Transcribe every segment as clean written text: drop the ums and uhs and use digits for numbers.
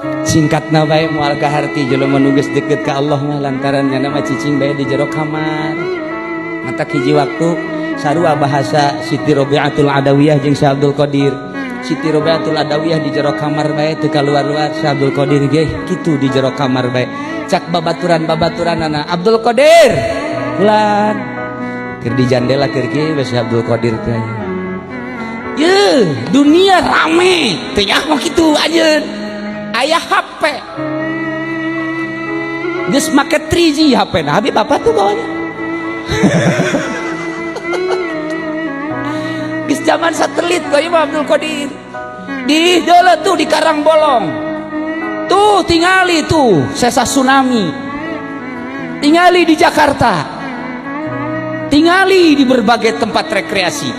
Singkatna bae moal kaharti jelema nu geus deket ka Allah mah lantaran nyana mah cicing bae di jero kamar. Mata hiji waktu sarua bahasa Siti Robiatul Adawiyah jeung Syekh Abdul Qadir. Siti Robiatul Adawiyah di jero kamar bae teu kaluar-luar, Syekh Abdul Qadir ge kitu di jero kamar bae. Cak babaturan-babaturanana, Abdul Qadir bulan keur di jandela keur kieu bae Syekh Abdul Qadir teh. Ye, dunia rame teu nyaho kitu anjeun. Aya HP. Geus make 3G HP na Habib apa tuh bawanya? Geus zaman satelit kok Imam Abdul Qadir. Di deuleu tuh di Karangbolong. Tuh tingali tuh sesa tsunami. Tingali di Jakarta. Tingali di berbagai tempat rekreasi.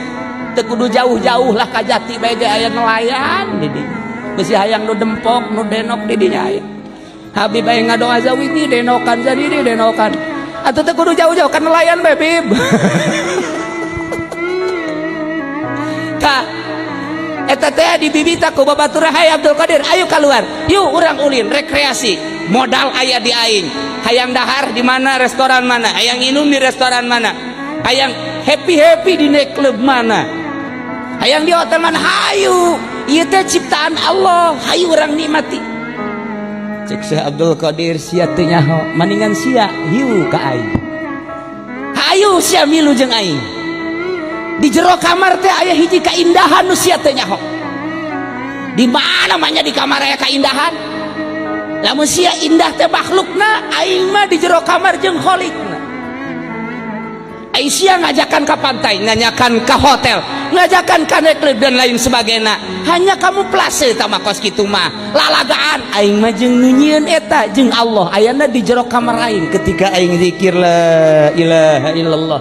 Teu kudu jauh-jauh lah ka Jati bae ge aya nelayan di dinya. Bisi hayang nu dempok, nu denok di dinya aya. Habib aya ngadoa zawini denokan jadi di denokan. Atuh teu kudu jauh-jauh ka nelayan bae Bib. Ka eta teh dibibita ku babaturan, "Hai Abdul Qadir, ayo keluar. Yuk urang ulin rekreasi. Modal aya di aing. Hayang dahar di mana, restoran mana? Hayang minum di restoran mana? Hayang happy-happy di nightclub mana? Hayang di hotel mana? Hayu. Ieu teh ciptaan Allah, hayu urang nikmati." Cek Syekh Abdul Qadir, sia teu nyaho, maningan sia hiu ka aing. Hayu sia milu jeung aing. Di jero kamar teh aya hiji kaindahan nu sia teu nyaho. Di mana mah nya di kamar aya kaindahan? Lamun sia indah teh makhlukna, aing mah di jero kamar jeung kholikna. Aing sia ngajakan ke pantai, ngajakan ke hotel, ngajakan ke nightclub dan lain sebagainya. Hanya kamu plase tama kos kitu mah. Lalagaan aing mah jeung nu nyieun eta jeung Allah ayana di jero kamar aing ketika aing zikir la ilaha illallah.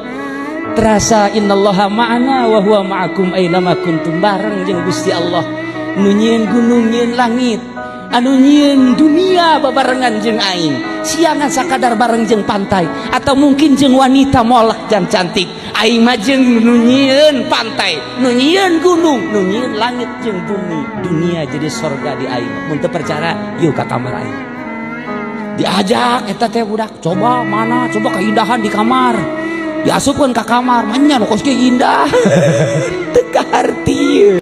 Terasa innallaha ma'ana wa huwa ma'akum aina kuntum, bareng jeung Gusti Allah. Nu nyieun gunung, nyieun langit, anu nyieun dunia babarengan jeung aing. Siangan sakadar bareng jeung pantai atau mungkin jeung wanita molek dan cantik. Aing mah jeung nu nyieun pantai, nu nyieun gunung, nu nyieun langit jeung bumi. Dunia jadi sorga di aing. Mun teu percaya, yuk ka kamar aing. Diajak eta teh budak, coba mana, coba keindahan di kamar. Diasupkeun ka kamar, manya nu kos kieu indah. Teu kaharti.